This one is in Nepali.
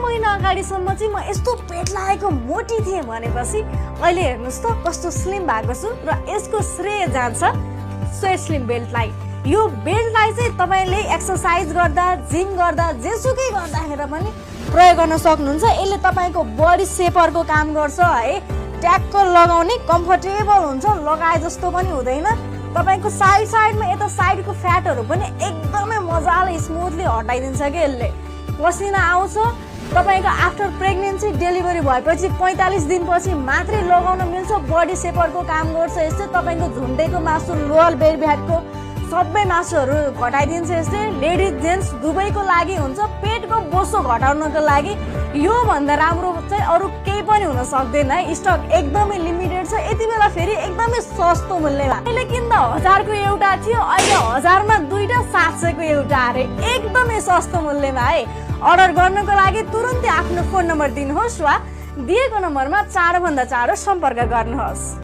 महिना अगाडिसम्म चाहिँ म यस्तो पेट लागेको मोटी थिएँ भनेपछि अहिले हेर्नुहोस् त कस्तो स्लिम भएको छु र यसको श्रेय जान्छ स्वेट स्लिम बेल्टलाई। यो बेल्टलाई चाहिँ तपाईँले एक्सर्साइज गर्दा, जिम गर्दा, जेसुकै गर्दाखेरि पनि प्रयोग गर्न सक्नुहुन्छ। यसले तपाईँको बडी सेपरको काम गर्छ है, ट्याक्क लगाउने कम्फर्टेबल हुन्छ, लगाए जस्तो पनि हुँदैन। तपाईँको साइडमा यता साइडको फ्याटहरू पनि एकदमै मजाले स्मुथली हटाइदिन्छ कि यसले। पसिना आउँछ तपाईँको आफ्टर प्रेग्नेन्सी डेलिभरी भएपछि 45 दिनपछि मात्रै लगाउन मिल्छ। बडी सेपरको काम गर्छ यसले, तपाईँको झुन्डेको मासु, लोअर बेली फ्याटको सबै मासुहरू घटाइदिन्छ यसले। लेडिज जेन्ट्स दुवैको लागि हुन्छ। पेटको बोसो घटाउनको लागि यो भन्दा राम्रो चाहिँ अरू केही पनि हुन सक्दैन है। स्टक एकदमै लिमिटेड छ। यति बेला फेरि एकदमै सस्तो मूल्यमा, अहिले किन्दा 1000 को एउटा थियो, अहिले 1000 मा दुईटा, 700 को एउटा अरे, एकदमै सस्तो मूल्यमा है। अर्डर गर्नको लागि तुरुन्तै आफ्नो फोन नम्बर दिनुहोस् वा दिएको नम्बरमा चाँडोभन्दा चाँडो सम्पर्क गर्नुहोस्।